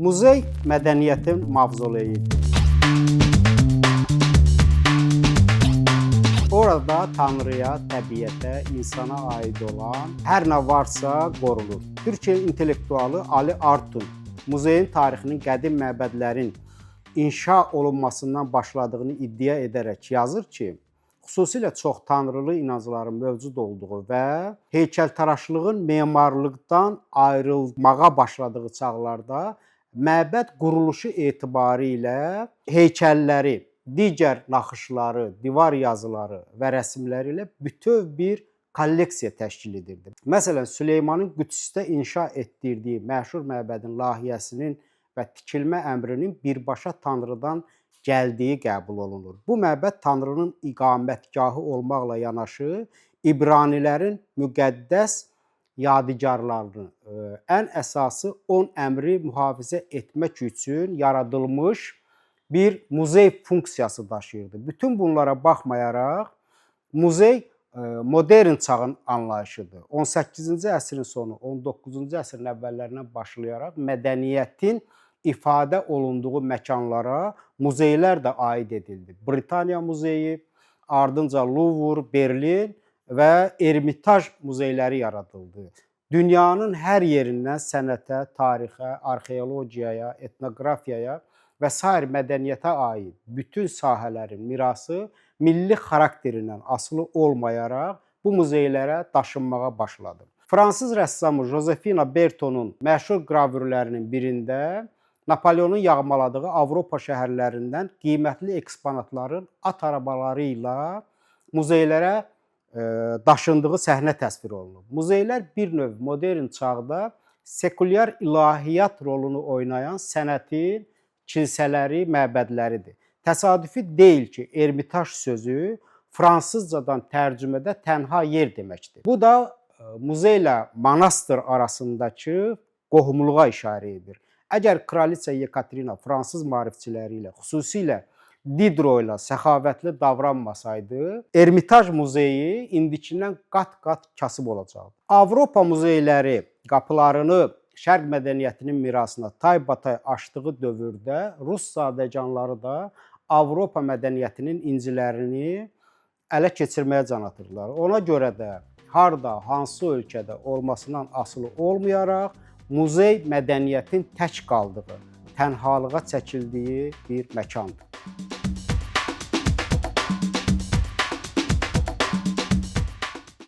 Muzey mədəniyyətin mavzoleyidir. Orada Tanrıya, təbiətə, insana aid olan hər nə varsa qorunur. Türkiyə intellektualı Ali Artun muzeyin tarixinin qədim məbədlərin inşa olunmasından başladığını iddia edərək yazır ki, xüsusilə çox tanrılı inancların mövcud olduğu və heykəltaraşlığın memarlıqdan ayrılmağa başladığı çağlarda məbəd quruluşu etibarilə heykəlləri, digər naxışları, divar yazıları və rəsmləri ilə bütöv bir kolleksiya təşkil edirdi. Məsələn, Süleymanın Qüdsdə inşa etdirdiyi məşhur məbədin layihəsinin və tikilmə əmrinin birbaşa Tanrıdan gəldiyi qəbul olunur. Bu məbəd Tanrının iqamətgahı olmaqla yanaşı İbranilərin müqəddəs yadigarlarını, ən əsası 10 əmri mühafizə etmək üçün yaradılmış bir muzey funksiyası daşıyırdı. Bütün bunlara baxmayaraq muzey modern çağın anlayışıdır. 18-ci əsrin sonu, 19-cu əsrin əvvəllərindən başlayaraq mədəniyyətin ifadə olunduğu məkanlara muzeylər də aid edildi. Britaniya muzeyi, ardınca Louvre, Berlin və Ermitaj muzeyləri yaradıldı. Dünyanın hər yerindən sənətə, tarixə, arxeologiyaya, etnoqrafiyaya və sair mədəniyyətə aid bütün sahələrin mirası milli xarakterindən asılı olmayaraq bu muzeylərə daşınmağa başladı. Fransız rəssamı Josefina Bertonun məşhur qravürlərinin birində Napoleonun yağmaladığı Avropa şəhərlərindən qiymətli eksponatların at arabaları ilə muzeylərə daşındığı səhnə təsvir olunub. Muzeylər bir növ modern çağda sekulyar ilahiyyat rolunu oynayan sənətin kilsələri, məbədləridir. Təsadüfi deyil ki, Ermitaj sözü fransızcadan tərcümədə tənha yer deməkdir. Bu da muzey ilə monastır arasındakı qohumluğa işarə edir. Əgər kraliça Yekaterina fransız maarifçiləri ilə, xüsusilə Didro ilə səxavətli davranmasaydı, Ermitaj muzeyi indikindən qat-qat kasıb olacaqdı. Avropa muzeyləri qapılarını Şərq mədəniyyətinin mirasına taybatay açdığı dövrdə rus zadəganları da Avropa mədəniyyətinin incilərini ələ keçirməyə can atırdılar. Ona görə də harda, hansı ölkədə olmasından asılı olmayaraq muzey mədəniyyətin tək qaldığı, tənhalığa çəkildiyi bir məkandır.